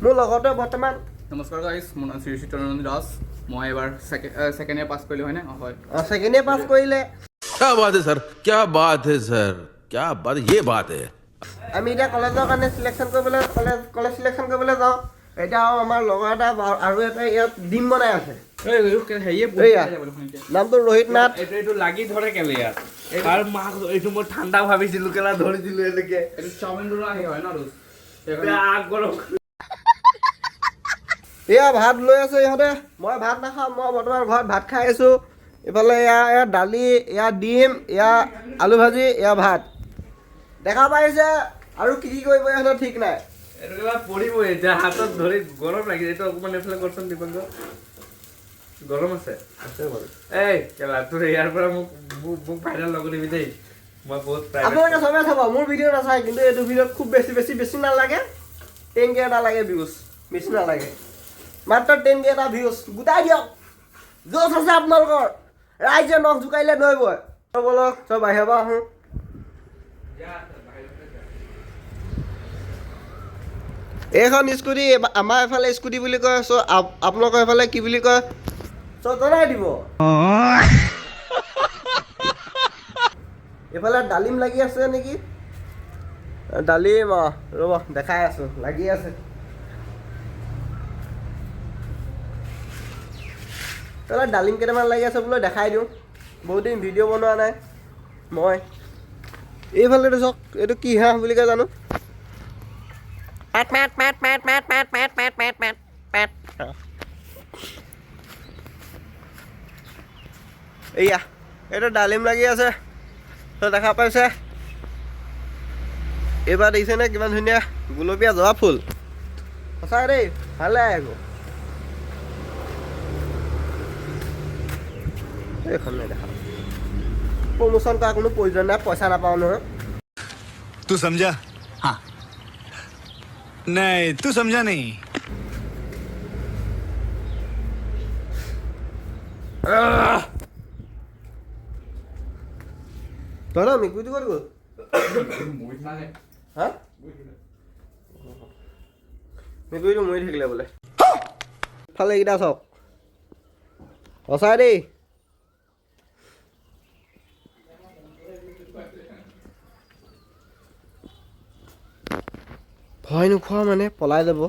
মোৰ লগতে বৰ্তমান। নমস্কাৰ গাইজ, মোৰ নাম শ্ৰী চিত্তৰঞ্জন দাস। মই এইবাৰ ছেকেণ্ড ইয়েৰ পাছ কৰিলোঁ, হয়নে? অঁ, হয়। ছেকেণ্ড ইয়েৰ পাছ কৰিলে। क्या बात है सर, क्या बात है सर, क्या बात, ये बात है। আমি এতিয়া কলেজৰ কাৰণে চিলেকশ্যন কৰিবলৈ, কলেজ চিলেকশ্যন কৰিবলৈ যাওঁ এতিয়া। আৰু আমাৰ লগৰ এটা আৰু এটা ইয়াত ডিম বনাই আছে। হেৰিয়ে। এইয়া। নামটো ৰোহিত নাথ। এইটো লাগি ধৰে কেলে ইয়াত? আৰু মাক, এইটো মই ঠাণ্ডা ভাবিছিলো, কেলা ধৰি দিলো এনেকে। এইটো চাওমিন ৰোল আহি হয় ন দোস্ত? বেয়া গৰম। এয়া ভাত লৈ আছে ইহঁতে। মই ভাত নাখাওঁ, মই বৰ্তমান ঘৰত ভাত খাই আছোঁ। এইফালে এয়া দালি, এয়া ডিম, এয়া আলু ভাজি, এয়া ভাত দেখা পাইছে। আৰু কি কি কৰিব ইহঁতে ঠিক নাই। এইটো কিবা পৰিব এতিয়া, হাতত ধৰি গৰম লাগিছে। এইটো অকণমান এইফালে কৰচোন দীপাংক, গৰম আছে। আছে বাৰু। এই কেলা, তোৰ ইয়াৰ পৰা মোক মোক মোক ভাইৰেল নকৰিবি দেই, মই বহুত প্ৰাইভেট। আপোনালোকে চবে চাব, মোৰ ভিডিঅ' নাচায়, কিন্তু এইটো ভিডিঅ'ত খুব বেছি বেছি বেছি নালাগে, 10K এটা লাগে ভিউজ, বেছি নালাগে, মাত্ৰ 10K এটা ভিউজ গোটাই দিয়ক। জোচ আছে আপোনালোকৰ, ৰাইজে নখ জোকাৰিলে নৈ বয়। বলক, চব বাহিৰৰ পৰা আহোঁ। এইখন স্কুটি আমাৰ এইফালে স্কুটি বুলি কয়। চ' আপোনালোকৰ এইফালে কি বুলি কয়, চ' জনাই দিব। এইফালে ডালিম লাগি আছে নেকি? ডালিম, অঁ, ৰ'ব, দেখাই আছোঁ, লাগি আছে। এইফালে ডালিম কেইটামান লাগি আছে, বোলো দেখাই দিওঁ। বহুত দিন ভিডিঅ' বনোৱা নাই মই। এইফালে চাওক, এইটো কি হাঁহ বুলি কয় জানো। পেট পেট পেট পেট পেট পেট পেট পেট পেট পেট পেট। এইয়া এইটো ডালিম লাগি আছে, তো দেখা পাইছে। এইবাৰ দেখিছেনে কিমান ধুনীয়া গুলপীয়া জবা ফুল? সঁচাই দেই, ভালে আকৌ। এইখন নাই দেখা। প্ৰমোচন কৰা কোনো প্ৰয়োজন নাই, পইচা নাপাওঁ নহয়। तू समझा? हाँ, नहीं, तू समझा नहीं। তহঁতৰ মেকুৰীটো ক'ত গ'ল? হা, মেকুৰীটো মৰি থাকিলে বোলে। ফালে এইকেইটা চাওক, সঁচাই দেই। ভয় নোখোৱা মানে পলাই যাব।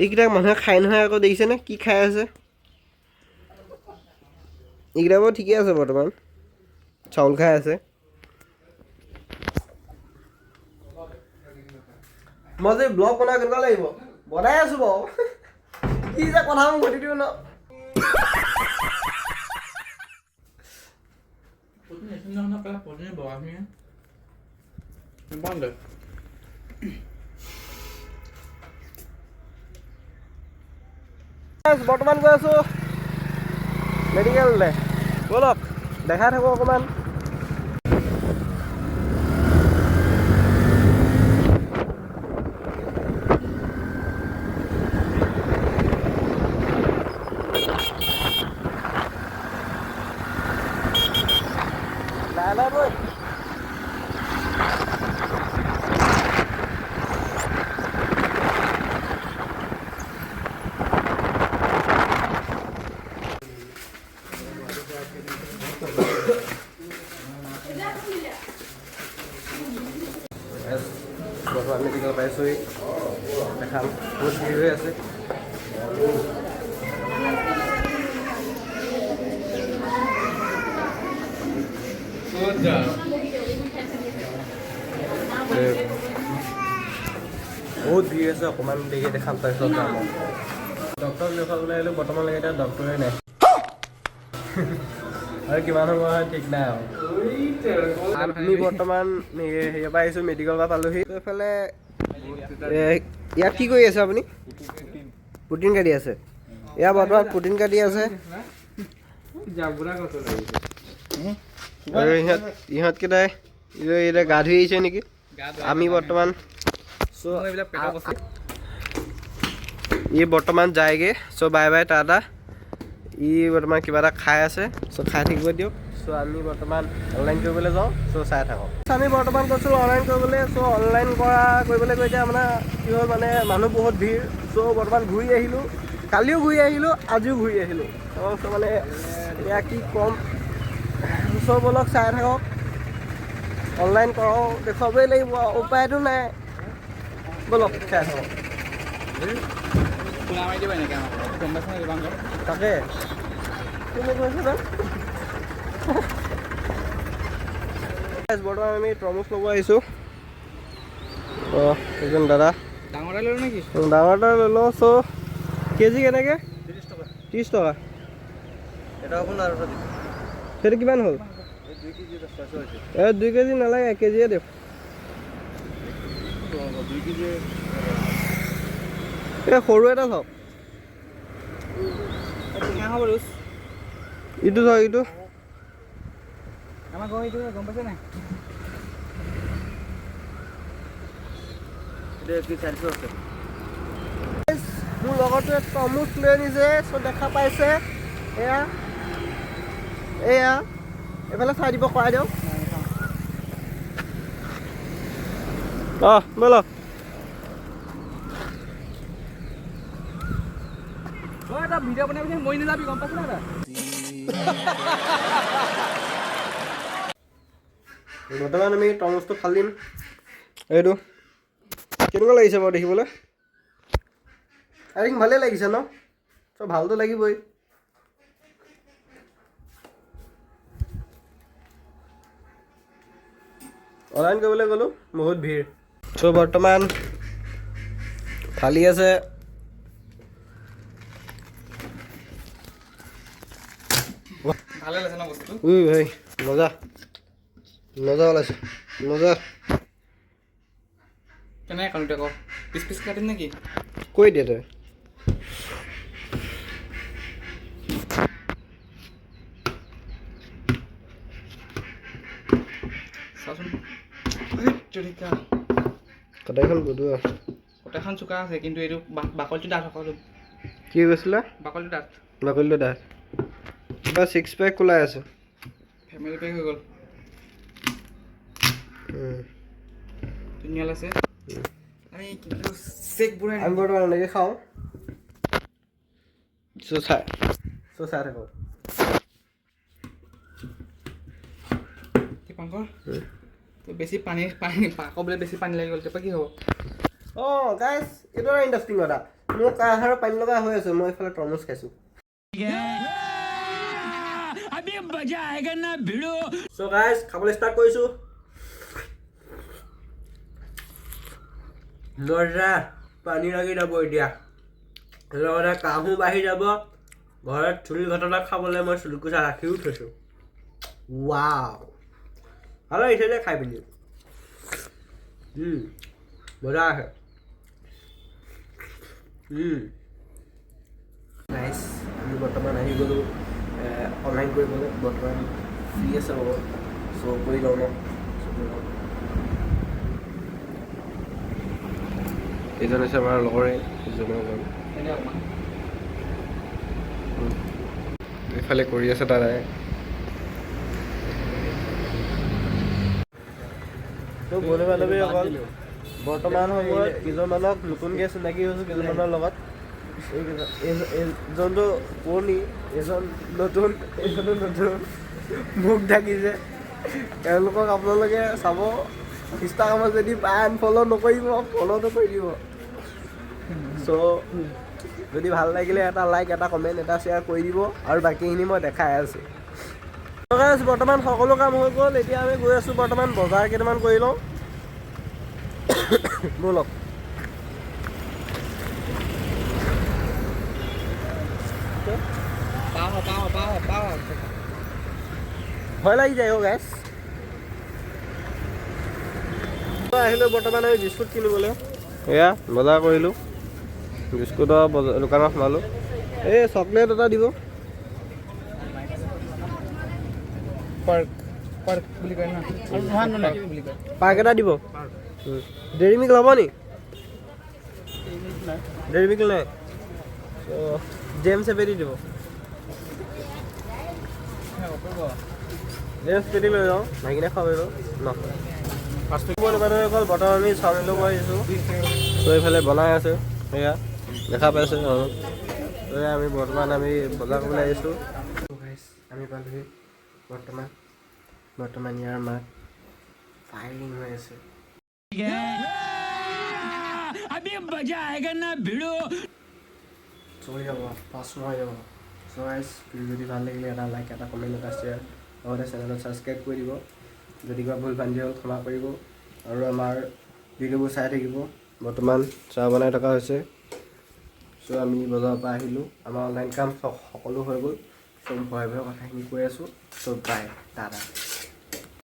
এইকেইটাক মানুহে খাই নহয় আকৌ, দেখিছেনে কি খাই আছে? এইকেইটা বাৰু ঠিকে আছে, বৰ্তমান চাউল খাই আছে। মই যে ব্লগ বনাই কেনেকুৱা লাগিব, বনাই আছো বাৰু। কি যে কথা মোক ঘটি দিওঁ ন। বৰ্তমান গৈ আছো মেডিকেললৈ, ব'লক দেখাই থাকোঁ অকণমান। লাহে লাহে বৈ। বৰ্তমান মেডিকেল পাইছোঁহি, দেখাম, বহুত ভিৰ হৈ আছে। ক'ত যাওঁ? বহুত ভিৰ আছে, অকণমান দেৰিকে দেখাম, তাৰপিছত যাম আৰু। ডক্টৰক দেখুৱাবলৈ আহিলোঁ, বৰ্তমানলৈকে এতিয়া ডক্টৰে নাই আৰু কিমান সময় হয় ঠিক নাই। আৰু আমি বৰ্তমান হেৰিয়ৰ পৰা আহিছোঁ, মেডিকেলৰ পৰা পালোহি। এইফালে ইয়াত কি কৰি আছে আপুনি? প্ৰটিন কাটি আছে। এয়া বৰ্তমান প্ৰটিন কাটি আছে। জাবুৰা কত লাগিছে। আৰু ইহঁতকেইটাই এতিয়া গা ধুই আহিছে নেকি? আমি বৰ্তমান চ' এইবিলাক পেটৰ বস্তু। ই বৰ্তমান যায়গৈ। চ' বাই বাই, টাটা। ই বৰ্তমান কিবা এটা খাই আছে, চ' খাই থাকিব দিয়ক। চ' চ' আমি বৰ্তমান অনলাইন কৰিবলৈ যাওঁ। চ' চাই থাকক। আমি বৰ্তমান গৈছিলোঁ অনলাইন কৰিবলৈ। চ' অনলাইন কৰিবলৈ গৈ এতিয়া মানে কি হ'ল, মানে মানুহ বহুত ভিৰ। চ' বৰ্তমান ঘূৰি আহিলোঁ, কালিও ঘূৰি আহিলোঁ, আজিও ঘূৰি আহিলোঁ। চ' মানে এতিয়া কি ক'ম। চ' ব'লক চাই থাকক, অনলাইন কৰাও দেখুৱাবই লাগিব, উপায়তো নাই। ব'লক চাই থাকক। তাকে কোনে কৈছে? বৰ্তমান আমি তৰমুজ ল'ব আহিছোঁ। অঁ, এজন দাদা ডাঙৰ এটা ল'লো নেকি? ডাঙৰ এটা ল'লো। চ' কেজি কেনেকৈ? 30 টকা। সেইটো কিমান হ'ল? এই 2 কেজি নালাগে, 1 কেজিয়ে দিয়ক। এই সৰু এটা চাওক, ইটো চাওক, ইটো মোৰ লগৰটোৱে তৰমুজ লৈ আনিছে। চ' দেখা পাইছে, এয়া এয়া এইফালে চাই দিব, কৰাই দিয়ক। অঁ, ব'লক। এটা ভিডিঅ' বনাই পিনে মই নাযাবি, গম পাইছ নাই? বৰ্তমান আমি তৰমুজটো ফালিম। এইটো কেনেকুৱা লাগিছে বাৰু দেখিবলৈ? আই থিংক ভালেই লাগিছে ন? চ' ভালতো লাগিবই। অনলাইন কৰিবলৈ গ'লোঁ, বহুত ভিৰ। চ' বৰ্তমান ফালি আছে। ভালে লাগিছে ন বস্তুটো? ভাই মজা মজা ওলাইছে, মজা। কেনেকৈ কাটো আকৌ? পিচ পিচ কাটিম নেকি? কৈ দিয়ে তই। চাচোন, কটাইখন গধুৱা, কটাইখন চোকা আছে, কিন্তু এইটো বাকলিটো ডাঠ। সকলো কি কৈছিলা? বাকলিটো ডাঠ, বাকলিটো ডাঠ। কিবা 6 পেক ওলাই আছে, ফেমিলি পেক হৈ গ'ল। ধুনীয়া লাগিছে। আমি কিন্তু চেক বুঢ়াই আমি বৰ্তমান এনেকৈ খাওঁ। চ' চাই, চ' চাই থাকক। দীপাংকৰ, বেছি পানী পানী আকৌ বোলে বেছি পানী লাগি গ'ল, তাৰপৰা কি হ'ব? অঁ গাইজ, এইটো এটা ইণ্টাৰেষ্টিং কথা। মোৰ কাহ আৰু পানী লগা হৈ আছে, মই এইফালে তৰমুজ খাইছোঁ। চ' গাইজ, খাবলৈ ষ্টাৰ্ট কৰিছোঁ। মজা, পানী লাগি যাব এতিয়া, লগতে কাহো বাঢ়ি যাব। ঘৰত চুলি ঘটনা খাবলৈ মই চুলিকোচা ৰাখিও থৈছোঁ। ৱাও, ভাল লাগিছে দেই খাই পিনি। মজা আছে। নাইচ। আমি বৰ্তমান আহি গ'লোঁ অনলাইন কৰিবলৈ। বৰ্তমান ফ্ৰী আছে বাৰু, চ' কৰি লওঁ ন। এইজন হৈছে আমাৰ লগৰে, এজন এইফালে কৰি আছে দাদাই। বন্ধু বান্ধৱীসকল, বৰ্তমান সময়ত কেইজনমানক নতুনকৈ চিনাকি হৈছোঁ কেইজনমানৰ লগত। এইজনটো পুৰণি, এজন নতুন, এইজনো নতুন, মুখ ঢাকিছে। তেওঁলোকক আপোনালোকে চাব ইনষ্টাগ্ৰামত, যদি পায় আনফ'ল' নকৰিব, ফ'ল'টো কৰি দিব। চ' যদি ভাল লাগিলে এটা লাইক, এটা কমেণ্ট, এটা শ্বেয়াৰ কৰি দিব। আৰু বাকীখিনি মই দেখাই আছোঁ। বৰ্তমান সকলো কাম হৈ গ'ল, এতিয়া আমি গৈ আছোঁ বৰ্তমান বজাৰ কেইটামান কৰি লওঁ। ব'লক। ভয় লাগি যায় অ' গাইছ। আহিলোঁ বৰ্তমান আমি বিস্কুট কিনিবলৈ। এয়া বজাৰ কৰিলোঁ, বিস্কুটৰ বজাৰ দোকানত সোমালোঁ। এই চকলেট এটা দিব। পাৰ্ক পাৰ্ক বুলি কয় ন? পাৰ্ক এটা দিব। ডেইৰী মিল্ক ল'ব নি? ডেইৰী মিল্ক নাই। জেম চেপেদি দিব। এই স্পেটি লৈ যাওঁ, ভাঙিনে খাব পাৰিব ন। বন্ধুবান্ধৱীসকল, বৰ্তমান আমি চাওমিন ল'ব আহিছোঁ। ত' এইফালে বনাই আছে, সেয়া দেখা পাইছে। আৰু এয়া আমি বৰ্তমান আমি বজাৰ কৰিবলৈ আহিছোঁ। আমি পালোহি বৰ্তমান। বৰ্তমান ইয়াৰ মাক ফায়াৰিং হৈ আছে। अभी मजा आएगा ना भिड़ो। চলি যাব, পাঁচ হৈ যাব। চ' গাইজ, ভিডিঅ' যদি ভাল লাগিলে এটা লাইক, এটা কমেণ্ট, এটা শ্বেয়াৰ, লগতে চেনেলত ছাবস্ক্ৰাইব কৰি দিব। যদি কিবা ভুল ভ্ৰান্তি হ'ল, ক্ষমা কৰিব আৰু আমাৰ ভিডিঅ'বোৰ চাই থাকিব। বৰ্তমান চাহ বনাই থকা হৈছে। চ' আমি বজাৰৰ পৰা আহিলোঁ, আমাৰ অনলাইন কাম সকলো হৈ গ'ল। চ' ভয়ে ভয়ে কথাখিনি কৈ আছোঁ। চ' বাই, টাটা।